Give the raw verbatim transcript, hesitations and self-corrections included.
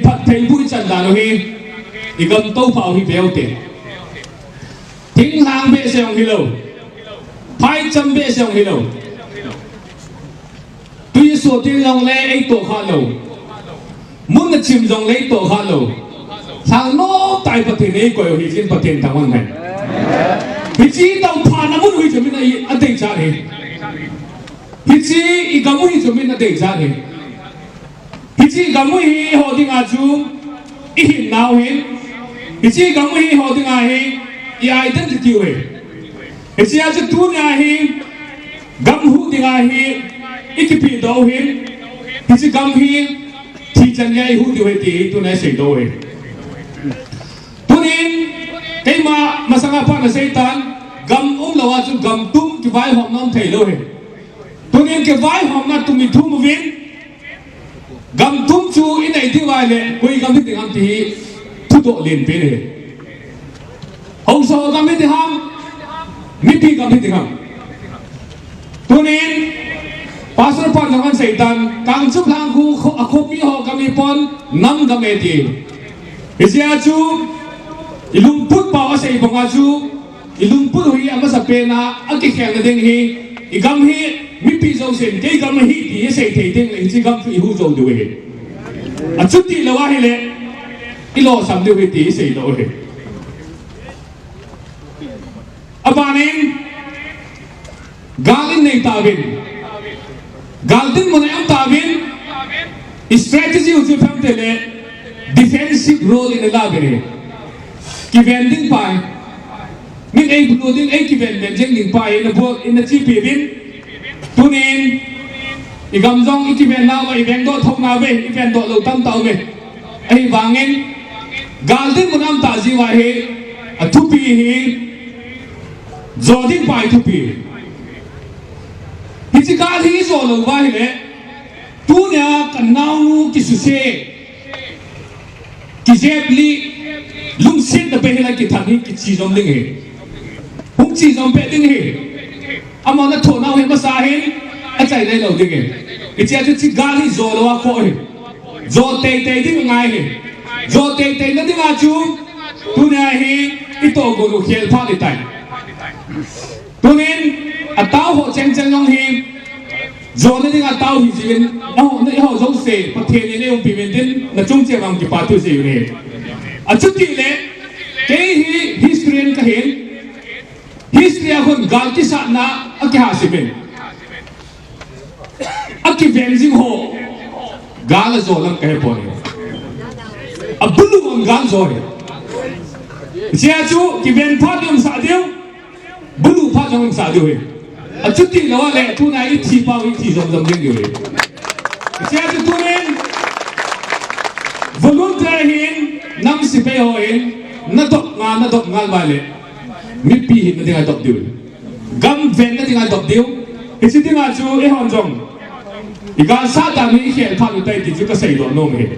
Phattheibu ichan dan u hi, igam toupha u hi veute. Thinglhang behseh jong hilou, phaicham behseh jong hilou, twi soh teng jongle eitoh khalou, mun achim jongle eitoh khalou, lhang nomtah in Pathen eikoi u hi, hichun Pathen thangvah hen. Hiche toupha na mun u hi chu min adeichat hi. Hiche igam u hi chu min adeichat hi. Hiche gam u hi eiho dinga chu ihinnau ahin. Hiche gam u hi eiho dinga hi i identity u ahi. Hichea chu tunia hi gam huh dinga hi ikipehdoh u ahin. Hiche gam hi thi chan geiya ihuh diu ahi ti hi tunia iseidoh u ahi. Tunin keima masanga phat naseitan, gam umlou a chu gam tum kivaihomna um theilou ahi. Tunin kivaihomna tum ithum uvin, gam tum chu inei diu ahile koi gam hiding ham ti hi thudoh lenpen ahi. Haosa ho gam hiding ham, mipi gam hiding ham. Tunin Pastor pan jong ahin seitan, Kangchup Lhangkhu akhopi ho gam hipon, nam gam ahi ti. Hichea chu ilungput pau asei banga chu, ilungput u hi amasapena akikhelna ding hi, igam hi mipi jousen kei gam ahi ti isei thei tengle hiche gam chu ihuh jou diu ahi. Achutilou ahile ilosam diu ahi ti iseidoh u ahi. Abanin, gal in nei tauvin, gal dinmun a um tauvin, strategy u chu ipi ham itile defensive role in ala uvin ahi. Kiven ding pai, min eibulu ding, eikiven ven jeng ding pai in abol in achepi uvin. Tunin igam jong ikiven nauva, ivengdoh thou nauve, ivendoh lou tamtah ume. Ahivangin gal dinmun a um tah jeh uva hi athupi hi, jo ding pai thupi. Hiche gal hi ijo lou uva ahile, tunia kanaonu kisuse, kijeplih, lungsetna bei hila kithat hi kiche jom ding ahi. Hung che jom peh ding ahi. Amahon athoh nau hi masa hin achai nailou ding ahi. Hichea chu hiche gal hi jo lou a khoh ahi. Jo teitei ding angai ahi. Jo teiteina dinga chu tunia hi itohgon u khel phat ahitai. Tunin atao ho chengcheng jong hi jona dinga tao hijeh in, eiho jouse Pathen in eiumpi uvin tin nachung cheh uva kipathu sei u ahi. Achutile kei hi historian kahin, history a khun gal kisatna akihasim in, akiven jing ho gal ajo lam kahepon ahi. Abulu hon gal jo ahi. Hichea chu kiven phat jong umsah diu, bulu phat jong umsah diu ahi. Achutilou ahile tunia ithi pau ithi jom jom ding diu ahi. Hichea chu tunin volunteer hin, nam sepai ho hin, nadop ngal, nadop ngal uva ahile mipi hinna dinga idop diu ahi. Gam venna dinga idop diu. Hiche dinga chu eihon jong igalsat dan hi ikhel phat u tai ti chu kaseidoh nom ahi.